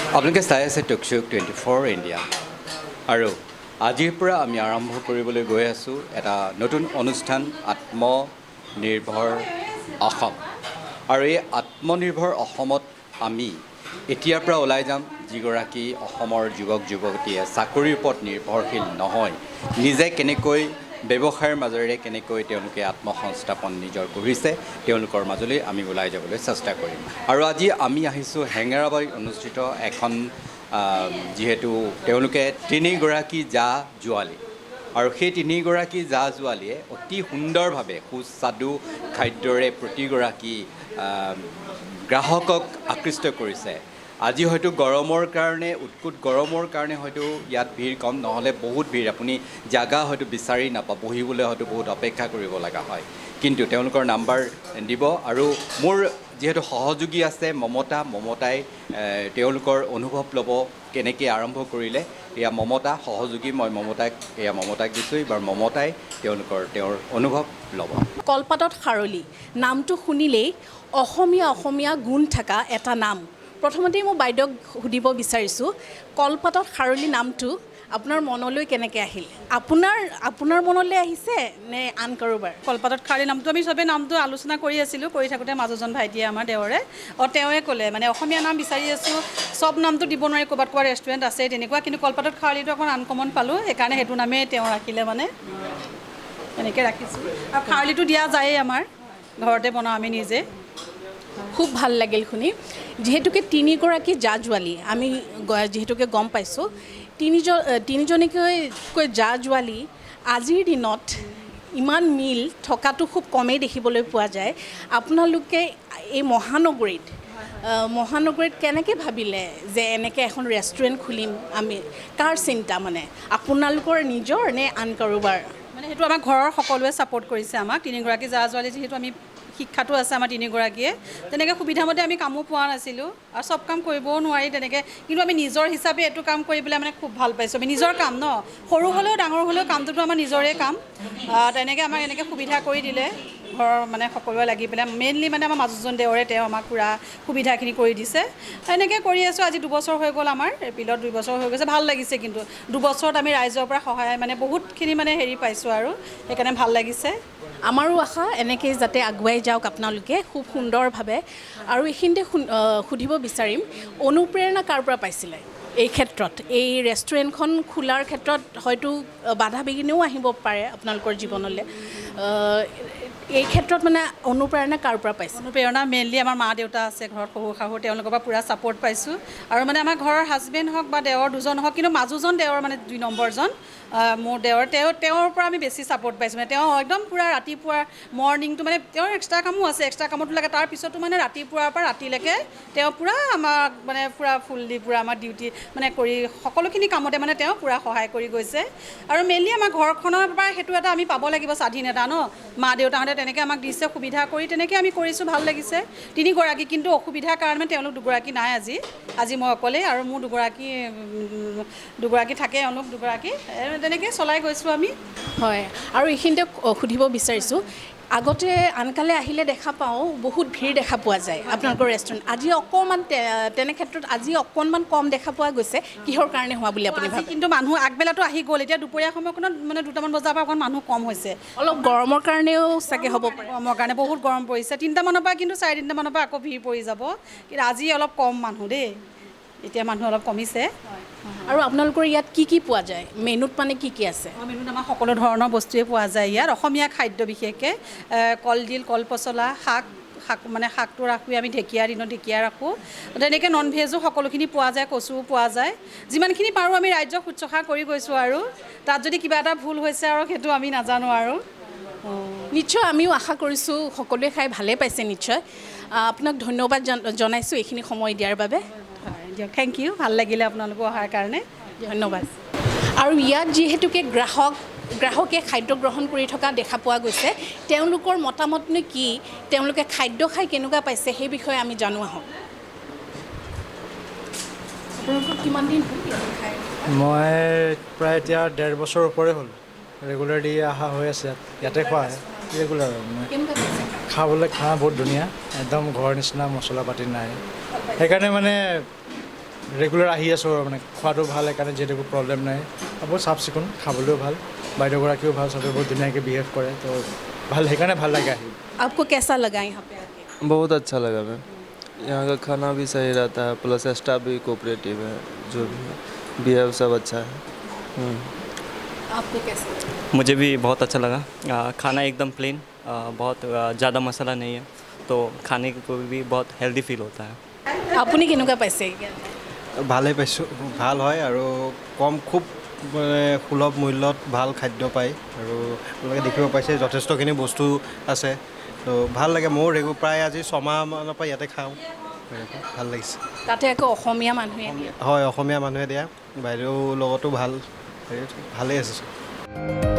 আপোনালোকে চাই আছে টকশ্বক 24 ইণ্ডিয়া আৰু আজিৰ পৰা আমি আৰম্ভ কৰিবলৈ গৈ আছোঁ এটা নতুন অনুষ্ঠান, আত্মনিৰ্ভৰ অসম। আৰু এই আত্মনিৰ্ভৰ অসমত আমি এতিয়াৰ পৰা ওলাই যাম, যিগৰাকী অসমৰ যুৱক যুৱতীয়ে চাকৰিৰ ওপৰত নিৰ্ভৰশীল নহয়, নিজে কেনেকৈ ব্যৱসায়ৰ মাজেৰে কেনেকৈ তেওঁলোকে আত্মসংস্থাপন নিজৰ গঢ়িছে, তেওঁলোকৰ মাজলৈ আমি ওলাই যাবলৈ চেষ্টা কৰিম। আৰু আজি আমি আহিছোঁ হেঙেৰাবাৰীত অনুষ্ঠিত এখন, যিহেতু তেওঁলোকে তিনিগৰাকী জা জোৱালী আৰু সেই তিনিগৰাকী জা জোৱালীয়ে অতি সুন্দৰভাৱে সুস্বাদু খাদ্যৰে প্ৰতিগৰাকী গ্ৰাহকক আকৃষ্ট কৰিছে। আজি হয়তো গৰমৰ কাৰণে, উৎকট গৰমৰ কাৰণে হয়তো ইয়াত ভিৰ কম, নহ'লে বহুত ভিৰ, আপুনি জাগা হয়তো বিচাৰি নাপাব, বহিবলৈ হয়তো বহুত অপেক্ষা কৰিব লগা হয়। কিন্তু তেওঁলোকৰ নাম্বাৰ দিব আৰু মোৰ যিহেতু সহযোগী আছে মমতা, মমতাই তেওঁলোকৰ অনুভৱ ল'ব কেনেকৈ আৰম্ভ কৰিলে। এয়া মমতা সহযোগী, মই মমতাক, এয়া মমতাক দিছোঁ। এইবাৰ মমতাই তেওঁৰ অনুভৱ ল'ব। কলপাতত খাৰলি নামটো শুনিলেই অসমীয়া অসমীয়া গুণ থকা এটা নাম। প্ৰথমতেই মই বাইদেউক সুধিব বিচাৰিছোঁ, কলপাতত খাৰলি নামটো আপোনাৰ মনলৈ কেনেকৈ আহিল? আপোনাৰ মনলৈ আহিছে নে আন কাৰোবাৰ? কলপাতত খাৰলি নামটো আমি চবেই নামটো আলোচনা কৰি আছিলোঁ, কৰি থাকোঁতে মাজুজন ভাইটিয়ে আমাৰ দেৱৰে, তেওঁৱে ক'লে মানে অসমীয়া নাম বিচাৰি আছোঁ, চব নামটো দিব নোৱাৰি, ক'ৰবাত ক'ৰবাত ৰেষ্টুৰেণ্ট আছে তেনেকুৱা, কিন্তু কলপাতত খাৰলিটো অকণ আনকমন পালোঁ, সেইকাৰণে সেইটো নামেই তেওঁ ৰাখিলে, মানে এনেকৈ ৰাখিছোঁ। আৰু খাৰলিটো দিয়া যায়েই, আমাৰ ঘৰতে বনাওঁ আমি নিজে। খুব ভাল লাগিল শুনি। যিহেতুকে তিনিগৰাকী জা জোৱালী, আমি যিহেতুকে গম পাইছোঁ, তিনিজনীকৈ জা জোৱালী আজিৰ দিনত ইমান মিল থকাটো খুব কমেই দেখিবলৈ পোৱা যায়। আপোনালোকে এই মহানগৰীত কেনেকৈ ভাবিলে যে এনেকৈ এখন ৰেষ্টুৰেণ্ট খুলিম আমি? কাৰ চিন্তা, মানে আপোনালোকৰ নিজৰ নে আন কাৰোবাৰ? মানে সেইটো আমাৰ ঘৰৰ সকলোৱে ছাপৰ্ট কৰিছে আমাক, তিনিগৰাকী জা জোৱালী যিহেতু আমি শিক্ষাটো আছে আমাৰ তিনিগৰাকীয়ে, তেনেকৈ সুবিধামতে আমি কামো পোৱা নাছিলোঁ আৰু চব কাম কৰিবও নোৱাৰি তেনেকৈ, কিন্তু আমি নিজৰ হিচাপে এইটো কাম কৰি পেলাই মানে খুব ভাল পাইছোঁ। আমি নিজৰ কাম ন, সৰু হ'লেও ডাঙৰ হ'লেও কামটোতো আমাৰ নিজৰে কাম, তেনেকৈ আমাক এনেকৈ সুবিধা কৰি দিলে ঘৰৰ মানে সকলোৱে লাগি পেলাই, মেইনলি মানে আমাৰ মাজুজন দেৱৰে তেওঁ আমাক পূৰা সুবিধাখিনি কৰি দিছে। এনেকৈ কৰি আছোঁ, আজি 2 বছৰ হৈ গ'ল আমাৰ, এপ্ৰিলত 2 বছৰ হৈ গৈছে। ভাল লাগিছে, কিন্তু 2 বছৰত আমি ৰাইজৰ পৰা সহায় মানে বহুতখিনি মানে হেৰি পাইছোঁ আৰু সেইকাৰণে ভাল লাগিছে। আমাৰো আশা এনেকৈ যাতে আগুৱাই যাওক আপোনালোকে খুব সুন্দৰভাৱে। আৰু এইখিনিতে সুধিব বিচাৰিম, অনুপ্ৰেৰণা কাৰ পৰা পাইছিলে এই ক্ষেত্ৰত? এই ৰেষ্টুৰেণ্টখন খোলাৰ ক্ষেত্ৰত হয়তো বাধা বিঘিনিও আহিব পাৰে আপোনালোকৰ জীৱনলৈ, এই ক্ষেত্ৰত মানে অনুপ্ৰেৰণা কাৰ পৰা পাইছে? অনুপ্ৰেৰণা মেইনলি আমাৰ মা দেউতা আছে ঘৰত, শহুৰ শাহু, তেওঁলোকৰ পৰা পূৰা ছাপৰ্ট পাইছোঁ। আৰু মানে আমাৰ ঘৰৰ হাজবেণ্ড হওক বা দেৱৰ দুজন হওক, কিন্তু মাজুজন দেৱৰ মানে 2 নম্বৰজন মোৰ দেৱৰ, তেওঁৰ পৰা আমি বেছি ছাপৰ্ট পাইছোঁ। মানে তেওঁ একদম পূৰা ৰাতিপুৱা মৰ্ণিংটো, মানে তেওঁৰ এক্সট্ৰা কামো আছে, এক্সট্ৰা কামতো লাগে, তাৰপিছতো মানে ৰাতিপুৱাৰ পৰা ৰাতিলৈকে তেওঁ পূৰা আমাক মানে পূৰা ফুল দি পূৰা আমাৰ ডিউটি মানে কৰি সকলোখিনি কামতে মানে তেওঁ পূৰা সহায় কৰি গৈছে। আৰু মেইনলি আমাৰ ঘৰখনৰ পৰা সেইটো এটা আমি পাব লাগিব স্বাধীনতা ন, মা দেউতাহঁতে তেনেকৈ আমাক দিছে সুবিধা কৰি, তেনেকৈ আমি কৰিছোঁ, ভাল লাগিছে। তিনিগৰাকী কিন্তু অসুবিধাৰ কাৰণে তেওঁলোক দুগৰাকী নাই আজি, আজি মই অকলেই আৰু মোৰ দুগৰাকী থাকে, এওঁলোক দুগৰাকী তেনেকৈ চলাই গৈছোঁ আমি। হয়, আৰু এইখিনিতে সুধিব বিচাৰিছোঁ, আগতে আনকালে আহিলে দেখা পাওঁ বহুত ভিৰ দেখা পোৱা যায় আপোনালোকৰ ৰেষ্টুৰেণ্ট, আজি অকণমান তেনে ক্ষেত্ৰত আজি অকণমান কম দেখা পোৱা গৈছে, কিহৰ কাৰণে হোৱা বুলি আপুনি ভাবে? কিন্তু মানুহ আগবেলাটো আহি গ'ল, এতিয়া দুপৰীয়া সময়কণত মানে 2টামান বজাৰ পৰা অকণ মানুহ কম হৈছে। অলপ গৰমৰ কাৰণেও চাগে হ'ব পাৰে। গৰমৰ কাৰণে বহুত গৰম পৰিছে, 3টামানৰ পৰা, কিন্তু 3:30মানৰ পৰা আকৌ ভিৰ পৰি যাব, কিন্তু আজি অলপ কম মানুহ দেই, এতিয়া মানুহ অলপ কমিছে। আৰু আপোনালোকৰ ইয়াত কি কি পোৱা যায় মেনুত, মানে কি কি আছে? মেনুত আমাৰ সকলো ধৰণৰ বস্তুৱে পোৱা যায় ইয়াত, অসমীয়া খাদ্য বিশেষকৈ কলডিল, কলপচলা, শাক, শাক মানে শাকটো ৰাখোঁ আমি ঢেকীয়া দিনত ঢেকীয়া ৰাখোঁ, তেনেকৈ নন ভেজো সকলোখিনি পোৱা যায়, কচুও পোৱা যায়। যিমানখিনি পাৰোঁ আমি ৰাইজক শুশ্ৰূষা কৰি গৈছোঁ আৰু তাত যদি কিবা এটা ভুল হৈছে আৰু সেইটো আমি নাজানো আৰু। নিশ্চয় আমিও আশা কৰিছোঁ সকলোৱে খাই ভালেই পাইছে নিশ্চয়। আপোনাক ধন্যবাদ জনাইছোঁ এইখিনি সময় দিয়াৰ বাবে। হয় দিয়ক, thank U, ভাল লাগিলে আপোনালোকো অহাৰ কাৰণে, ধন্যবাদ। আৰু ইয়াত যিহেতুকে গ্ৰাহকে খাদ্য গ্ৰহণ কৰি থকা দেখা পোৱা গৈছে, তেওঁলোকৰ মতামতনো কি, তেওঁলোকে খাদ্য খাই কেনেকুৱা পাইছে সেই বিষয়ে আমি জানো আহোঁ। আপোনালোকৰ কিমান দিন হ'ল খাই? মই প্ৰায় এতিয়া 1.5 বছৰৰ ওপৰে হ'ল, ৰেগুলাৰলি অহা হৈ আছে, ইয়াতে খোৱা হয় ৰেগুলাৰ। খাবলৈ খানা বহুত ধুনীয়া, একদম ঘৰৰ নিচিনা, মছলা পাতি নাই, সেইকাৰণে মানে ৰেগুলাৰ আহি আছোঁ আৰু মানে খোৱাটো ভাল, সেইকাৰণে যিহেতু একো প্ৰব্লেম নাই। আৰু বহুত চাফ চিকুণ, খাবলৈও ভাল, বাইদেউগৰাকীও ভাল, চবে বহুত ধুনীয়াকৈ বিহেভ কৰে, তো ভাল, সেইকাৰণে ভাল লাগে আহি। आपको कैसा लगा यहाँ पे आके? बहुत अच्छा लगा मैम। यहाँ का खाना भी सही रहता है, प्लस स्टाफ भी कोऑपरेटिव है, जो भी है बिहेव सब अच्छा है। आपको कैसा लगा? मुझे भी बहुत अच्छा लगा। खाना एकदम प्लेन, बहुत ज़्यादा मसाला नहीं है, तो खाने को भी बहुत हेल्दी फील होता है। আপুনি কেনেকুৱা পাইছে ইয়াত? ভালেই পাইছোঁ, ভাল হয় আৰু কম খুব মানে সুলভ মূল্যত ভাল খাদ্য পায় আৰু আপোনালোকে দেখিব পাইছে যথেষ্টখিনি বস্তু আছে, তো ভাল লাগে। ময়ো প্ৰায় আজি 6 মাহমানৰ পৰা ইয়াতে খাওঁ, ভাল লাগিছে। তাতে আকৌ অসমীয়া মানুহে দিয়ে। হয়, অসমীয়া মানুহে দিয়া, বাইদেউৰ লগতো ভাল, হেৰি ভালেই আছে চব।